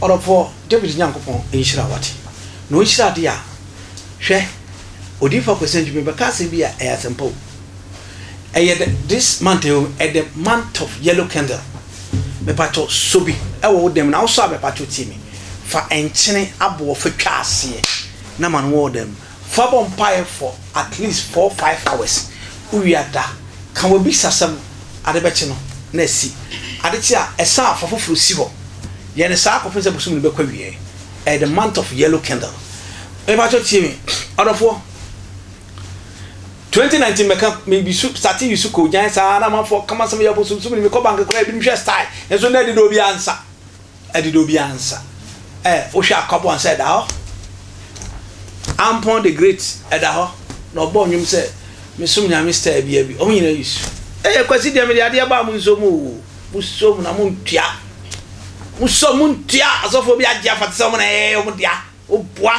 Ɔdɔfoɔ David Nyankopɔn nhyira wo wate. Na ɔnhyira adeɛ a, hwɛ, Odiyifoɔ Akwasi Antwi mebɛka asɛm bi a ɛyɛ asɛmpa o. Ɛyɛ the, this month yi o, ɛyɛ the month of yellow candle. Mepakyɛw sɔ bi ɛwɔ wo dan mu na wosɔ a mepakyɛw tie me. Fa nkyene aboɔ fa twa aseɛ na ma no wɔ wo dan mu. Fa bɔ mpaeɛ for at least 4, 5 hours. Wowie a da, ka w'abisasɛm, ade bɛkye no na asi. Ade kye a, ɛsa a fa foforɔ si hɔ. Yɛ no saa kɔpem sɛ bosome no bɛkɔ awieɛ. Ɛyɛ the month of yellow candle. Mepakyɛw tie me, ɔdɔfoɔ. 2019 mɛka me su start yi su kɔ saa na amanfoɔ kama sɛ meyɛ bosomsom ne mekɔ bank koraa ebinom hwɛ style nso na ɛdeda obi ansa, ɛdeda obi ansa. Wohwɛ akɔbɔ ansa ɛda hɔ. Ampon the Great ɛda hɔ na ɔbɔ nnwom sɛ mesom Nyame style bia bi ɔmo nyinaa yi su. Ɛyɛ Kwasi deɛ mede adeɛ baa mo nso mu o, mo so mu na mo ntua, mo so mo ntua. Asɔfoɔ bi agye afa te sɛ ɔmo na ɛyɛ ɔmo dea. Woboa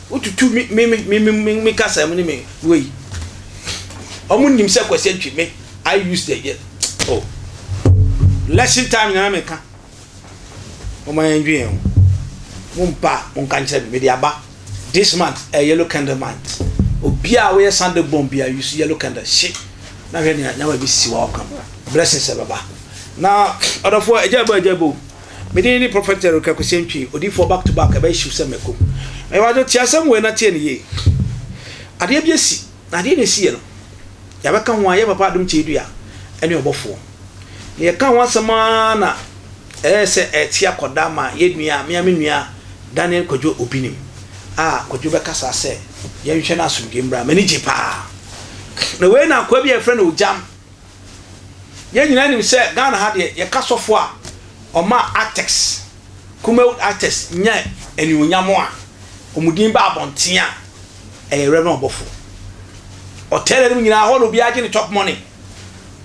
wotutu mi mi mi mi mi mi kasa mu ne mi wei. Ɔmo nim sɛ Kwasi Antwi me I use the yɛ oh election time nyinaa mi ka ɔmo ayɛ ndwe yɛn ho. Mo mpa mo nka nkyerɛ mi, mi de aba. This month ɛ yellow candle month. Obiara a woyɛ Sunday born bi a, use yellow candle hye na hwɛ nea nyama bi si wɔ ɔkam blessings ɛbɛba. Na ɔdɔfoɔ agya bɔ agya bɔ mede ne Prophet Eric Akwasi Antwi odiifoɔ back to back ɛbɛyɛ hyew sɛ mɛko ɛwɔ tie asɛm wei na tie ne yie. Adeɛ bi asi na adeɛ na esi yɛ no yɛbɛka ho a yɛ papa Adom Kyei Dua ɛne ɔbɔfoɔ na yɛka ho asɛm ara na ɛyɛ sɛ ɛte akɔda ma yɛ nua mea me nua Daniel Kwadwo Obinim a Kwadwo bɛkasa sɛ yɛnhwɛ no asomdwe mbra. M'ani gye paa na wei na akoa bi a yɛfrɛ no Ogyam. Yɛn nyinaa nim sɛ Ghana ha deɛ yɛka sɔfo a ɔma actors, Kumawood actors nya anuonyam a ɔmo din ba abɔnten a, ɛyɛ Reverend Ɔbɔfo. Ɔtɛlɛ no nyinaa hɔ na obiara gye ne chop money.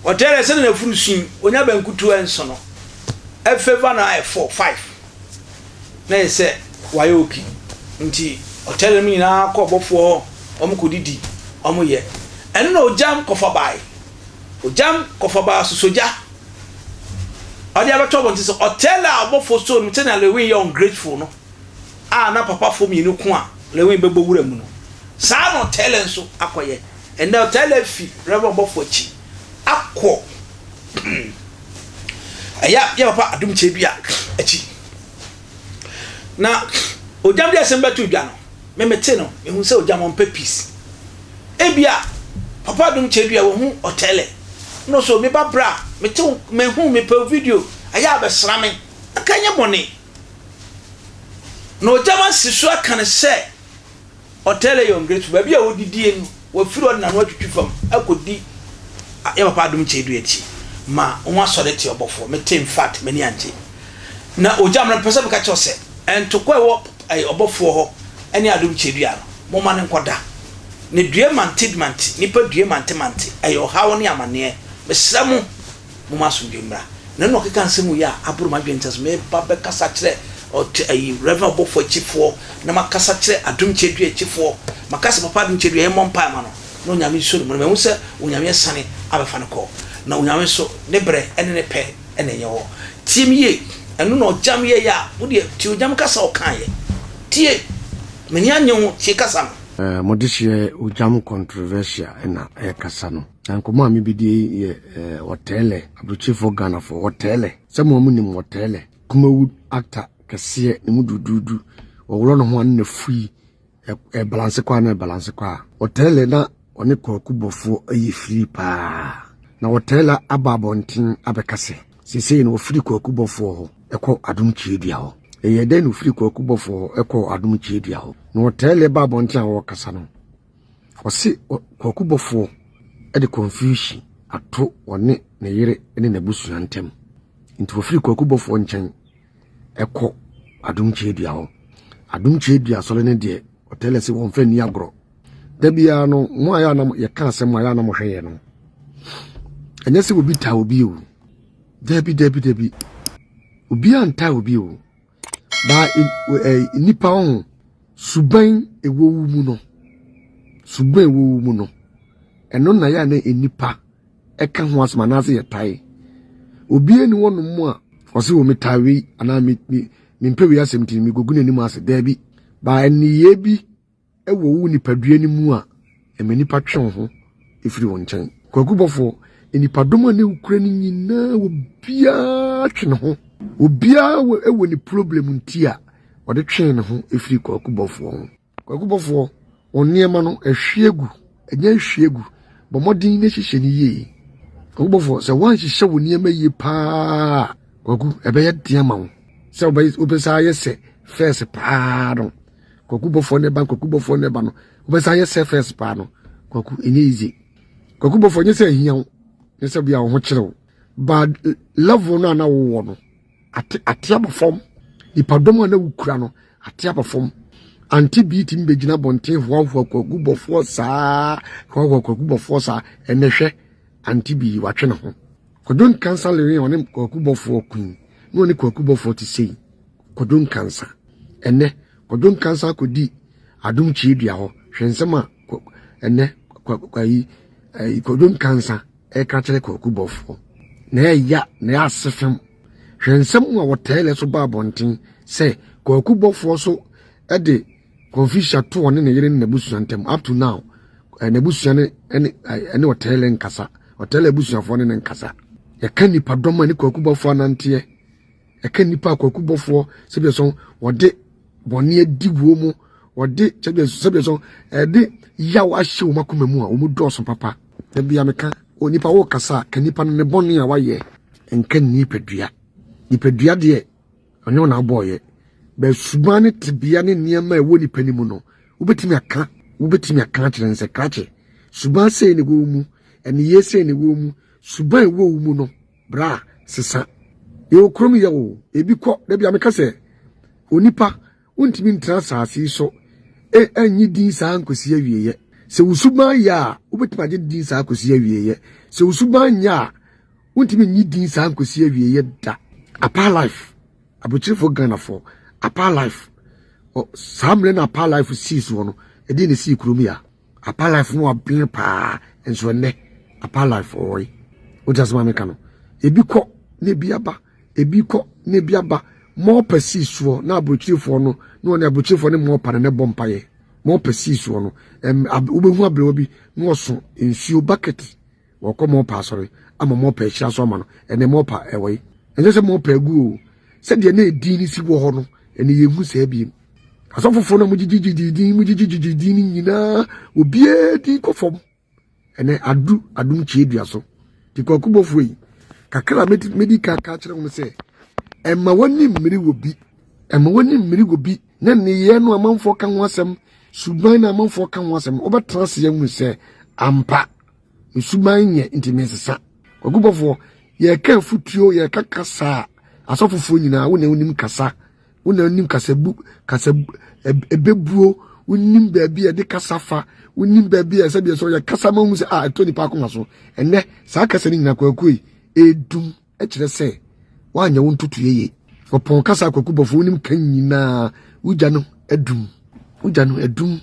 Ɔtɛlɛ sɛ ne nafuru sui onya bankutu ɛnso no ɛfɛva no ayɛ 4, 5 na yɛ sɛ wayɛ oki nti ɔtɛlɛ no nyinaa kɔ ɔbɔfoɔ hɔ, ɔmo kɔ didi, ɔmo yɛ ɛno na Ogyam kɔfa bae. Ogyam kɔfa bae asosogya ɔde abɛtɔ abɔnten sɛ ɔtɛlɛ a ɔbɔfoɔ so no sɛnea Lewin yɛ ungrateful no a na papafoɔ mmienu ko a Lewin bɛbɔ wura mu no, saa na ɔtɛlɛ nso akɔyɛ. Ɛnɛ ɔtɛlɛ fi Reverend ɔbɔfoɔ akyi akɔ ɛyɛ yɛ papa Adom Kyei Dua akyi. Na Ogyam de asɛm bɛto dwa no, memete no mehu sɛ Ogyam ɔmpɛ peace. Ebia papa Adom Kyei Dua wɔhu ɔtɛlɛ no so meba bra mete wo mehu mepɛ video ɛyɛ abɛsra me aka nyɛ bɔne na Ogyam asi so aka no sɛ ɔtɛlɛ yɛ ungrateful. Baabi a wɔdidie no wɔfiri ɔde n'ano atwitwi fam akɔdi yɛ papa Adom Kyei Dua akyi ma wɔn asɔre te ɔbɔfoɔ. Mete, in fact m'ani angye. Na Ogyam no pɛ sɛ meka kyerɛw sɛ ntokwa a ɛwɔ ɔbɔfoɔ hɔ ne Adom Kyei Dua no, momma no nkɔda ne dua mante mante nipa dua mante mante. Ɛyɛ ɔhaw ne amanneɛ. Mesrɛ mo, momma asomdwe mmra. Na ɛna ɔkeka nsɛm yi a aboro m'adwene nkyɛn so meba bɛkasa kyerɛ ɔte ayi Reverend ɔbɔfoɔ akyifoɔ na makasa kyerɛ Adom Kyei Dua akyifoɔ. Maka sɛ papa Adom Kyei Dua, yɛmmɔ mpae ma no na Onyame nso ne mu no mahu sɛ Onyame asane abɛfa no kɔ na Onyame nso ne berɛ ne ne pɛ ɛna ɛnyɛ hɔ. Tie me yie. Ɛno na Ɔgyam yɛyɛ a wodeɛ tie Ogyam kasa ɔkaeɛ. Tie, m'ani anye ho. Tie kasa no. Mo de hyɛ Ogyam controversial ɛna ɛkasa no. Na nkɔmɔ a mebɛdi yɛ ɔtɛɛlɛ aburokyifoɔ Ghanafoɔ ɔtɛɛlɛ sɛ mo a mo nim ɔtɛɛlɛ Kumawood actor kɛseɛ ne mu duduudu wɔworɔ ne ho ano na fui ɛbalance kɔ a na ɛbalance kɔ a ɔtɛɛlɛ na ɔne Kwaku Bɔfoɔ ɛyɛ firi paa. Na ɔtɛɛlɛ aba abɔnten abɛka sɛ seesei no wɔfiri Kwaku Bɔfoɔ hɔ ɛkɔ Adom Kyei Dua hɔ. Ɛyɛ dɛn na ofiri Kwaku Bɔfoɔ hɔ ɛkɔ Adom Kyei Dua hɔ? Na ɔtɛɛlɛ ba abɔnten a wɔrekasa no, ɔse Kwaku Bɔfoɔ ɛde confusion ato ɔne ne yere ne n'abusua ntam nti wɔfiri Kwaku Bɔfoɔ nkyɛn ɛkɔ Adom Kyei Dua hɔ. Adom Kyei Dua asɔre no deɛ, ɔtɛlɛ sɛ wɔmfa nni agorɔ. Da biara no mo a yɛ anam yɛka asɛm a yɛ anam hwɛ yɛ no, ɛnyɛ sɛ obi taa obi o. Dabi, dabi, dabi, obi antaa obi o. Baa nipa ho suban ɛwɔ wo mu no, suban ɛwɔ wo mu no, ɛno na yɛ a na nipa ɛka ho asɛm anaasɛ yɛtae obi ani hɔ nom a ɔsɛ wɔ metaa wei anaa me me. Mempɛ wei asɛm nti megogu n'anim ase. Daabi. Ba nneyɛɛ bi wɔ wo nipadua no mu a, ɛma nnipa twe wo ho firi wo nkyɛn. Kwaku Bɔfoɔ, nnipadɔm a ne wokura no nyinaa, obiara twe ne ho. Obiara wɔ ne problem nti a ɔde twee ne ho firi Kwaku Bɔfoɔ ho. Kwaku Bɔfoɔ, wo nneɛma no, ahwie agu, ɛnyɛ ahwie agu. Bɔ mmɔden na hyehyɛ no yie. Kwaku Bɔfoɔ, sɛ woanhyehyɛ wo nneɛma yie paa a, Kwaku, ɛbɛyɛ den ama wo sɛ wobɛsan ayɛ sɛ fɛs paa no. Kwaku Bɔfoɔ ne ba, Kwaku Bɔfoɔ ne ba no, wobɛsan ayɛ sɛ fɛs paa no. Kwaku, ɛnyɛ easy. Kwaku Bɔfoɔ, nyɛ sɛ ahia wo, nyɛ sɛ bia wo ho kyerɛ wo. But level no a na wowɔ no, ate ate aba fam. Nipadɔm a na wokura no, ate aba fam. Ante bi tumi bɛgyina abɔnten hoahoa Kwaku Bɔfoɔ saa, hoahoa Kwaku Bɔfoɔ saa. Ɛnɛ hwɛ, ante bi watwe ne ho. Kwadwo Nkansah Lewin a ɔne Kwaku Bɔfoɔ ko yi, na ɔne Kwaku Bɔfoɔ te sei. Kwadwo Nkansah. Ɛnɛ, Kwadwo Nkansah akɔdi Adom Kyiedua hɔ. Hwɛ nsɛm a ɛnɛ ayi Kwadwo Nkansah ɛka kyerɛ Kwaku Bɔfoɔ. Na ɛya na ɛyɛ ase fam. Hwɛ nsɛm a wɔtɛɛlɛ so ba abɔnten sɛ Kwaku Bɔfoɔ so de Confucia to ɔne ne yere ne n'abusua ntam. Up to now, n'abusua ne ɛne ɛne ɔtɛɛlɛ nkasa. Ɔtɛɛlɛ abusuafoɔ ne ne nkasa. Yɛka nipadɔm a ne Kwaku Bɔfoɔ ananteɛ. Ɛka nnipa a Kwaku Bɔfoɔ sɛdeɛ sɔn wɔde bɔne adi wɔn mu, wɔde sɛdeɛ sɛdeɛ sɔn ɛde yaw ahyɛ wɔn akoma mu a wɔn dɔɔso papa. Da bia meka onipa wo kasa a ka nipa no ne bɔne a wayɛ nka ne nipadua. Nipadua deɛ ɔnyɛ wɔn abɔɔyɛ. Bɛ suban ne tebea ne nneɛma a ɛwɔ nipa no mu no wobɛtumi aka wobɛtumi aka akyerɛ no sɛ krakye suban sei na ɛwɔ wo mu, ɛneyɛ sei na ɛwɔ wo mu, suban ɛwɔ wo mu no Bra sesa. Yɛwɔ kurom yɛ o, ebi kɔ. Da bi a meka sɛ, onipa, wontumi ntena asase yi so ɛnyi din saa nkosi awieɛ. Sɛ wo suban yɛ a, wobɛtumi agye din saa kɔsi awieɛ. Sɛ wo suban nyɛ a, wontumi nyi din saa nkosi awieɛ da. Apa life, abrokyirefo Ghanafoɔ, apa life. Saa mmerɛ na apa life sii soɔ no, ɛdeɛ na ɛsii kurom yɛ a. Apa life no waben paa nso ɛnɛ apa life ɔwɔ yi. Wote asɛm a meka no? Ebi kɔ na ebi aba, ebi kɔ na ebi aba. Mɔɔpa sii soɔ na aburokyirefoɔ no na wɔne aburokyirefoɔ ne mɔɔpa no na ɛbɔ mpaeɛ. Mɔɔpa sii soɔ no, ɛm ab wobɛhu aberewa bi na ɔso nsuo bucket wɔkɔ mɔɔpa asɔre ama mɔɔpa ahyira so ama no. Ɛnɛ mɔɔpa ɛwɔ yi. Ɛnyɛ sɛ mɔɔpa agu o. Sɛdeɛ na edin no si wɔ hɔ no, ɛnɛ yɛnhu saa biem. Asɔfofoɔ no a mogyigyigyi din mogyigyigyi din no nyinaa obiara din kɔ fam ɛnɛ adu adum kyie dua so te kwaku bɔfoɔ yi kakra a medi ka ka kyerɛ wɔn sɛ ɛma wɔni mmiri wɔ bi ɛma wɔni mmiri wɔ bi na nneyɛɛ no amanfoɔ ka ho asɛm suban no amanfoɔ ka ho asɛm wobɛtena ase ahunu sɛ ampa suban nyɛ nti mesesa kwaku bɔfoɔ yɛka afutuo yɛka kasa a asɔfofoɔ nyinaa wo na wonim kasa Wo na wonim kasabu kasa ɛbɛbuo wonim baabi a yɛde kasa fa wonim baabi a sɛdeɛ sɛ ɔyɛ kasa ma wohu sɛ a ɛtɔ nipa akoma so ɛnɛ saa kasa no nyina kwaku yi ɛdum kyerɛ sɛ woanyɛ wo ntotoeɛ yie ɔpɔn kasa kwaku bɔfo wonim ka nyinaa wogya no adum wogya no adum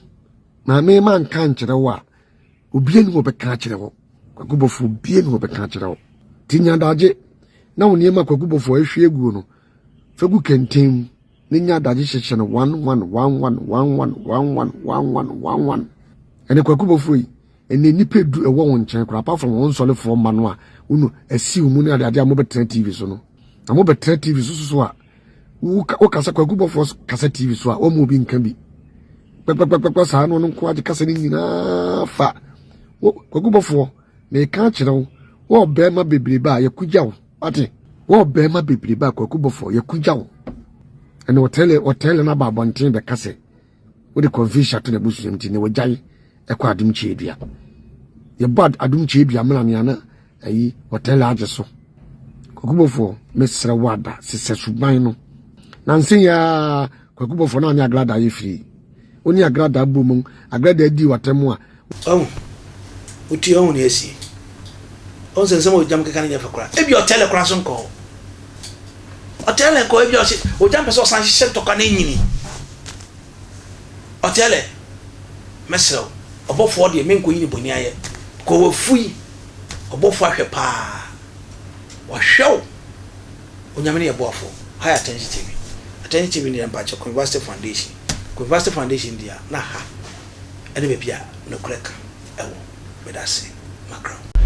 maame ma nka nkyerɛ wo a obia ni wɔbɛka akyerɛ wo kwaku bɔfo obia ni wɔbɛka akyerɛ wo ti nya adagye na wo nneɛma kwaku bɔfo ahwie aguo no Fa gu kɛntɛn mu na nya adagye hyehyɛ no one one one one one one one one one one one one. Ɛnɛ Kwaku Bɔfoɔ yi, ɛnɛ nnipa edu ɛwɔ wɔn nkyɛn koraa apart from wɔn nsɔlefoɔ mma no a wɔn asiw mu ne adeade a mobɛtena TV so no. Na mobɛtena TV so so a wokasa Kwaku Bɔfoɔ kasa TV so a wɔn mu obi nka bi. Kpɛkpɛkpɛkpɛ saa na ɔno nko agye kasa no nyinaa fa. Kwaku Bɔfoɔ, meka akyerɛ wo, wɔ bɛrima bebrebe a yɛkogya wo. Wate? Wɔ bɛrima bebrebe a Kwaku Bɔfɔ yɛko gya wo. Ɛna ɔtɛlɛ ɔtɛlɛ no aba abɔnten bɛka sɛ wode confusion ato n'abusua nti na wagyae ɛkɔ adom kyiedua. Yɛbɔ adom kyiedua mena nea na ayi ɔtɛlɛ agye so. Kwaku Bɔfɔ mesrɛ wo ada sesɛ suban no. Nanse ya Kwaku Bɔfɔ na ne agrada ayɛ firi. Wo ne agradaa bɔ mu, agradaa di w'atɛm a. Wahu? Wotie, wahu nea asi? Wahu sɛ nsɛm a ogyam keka no nyɛ fɛ koraa. Ebia ɔtɛlɛ koraa so nkɔ hɔ. Ɔtɛlɛ nkɔ hɔ, ebia ɔse ogyam pɛ sɛ ɔsan hyehyɛ ntɔkwa no nyini. Ɔtɛlɛ, mɛsrɛ wo, ɔbɔfoɔ deɛ menkɔyi ne bɔni ayɛ. Kɔ wafu yi, ɔbɔfoɔ ahwɛ paa. Wahwɛ wo. Onyame ne yɛ boafoɔ. High Attention TV. Attention TV deɛ mpakyɛ Queen Foundation. Queen Foundation deɛ na ha ɛne baabi a nokorɛ ka ɛwɔ. Meda ase. Makra.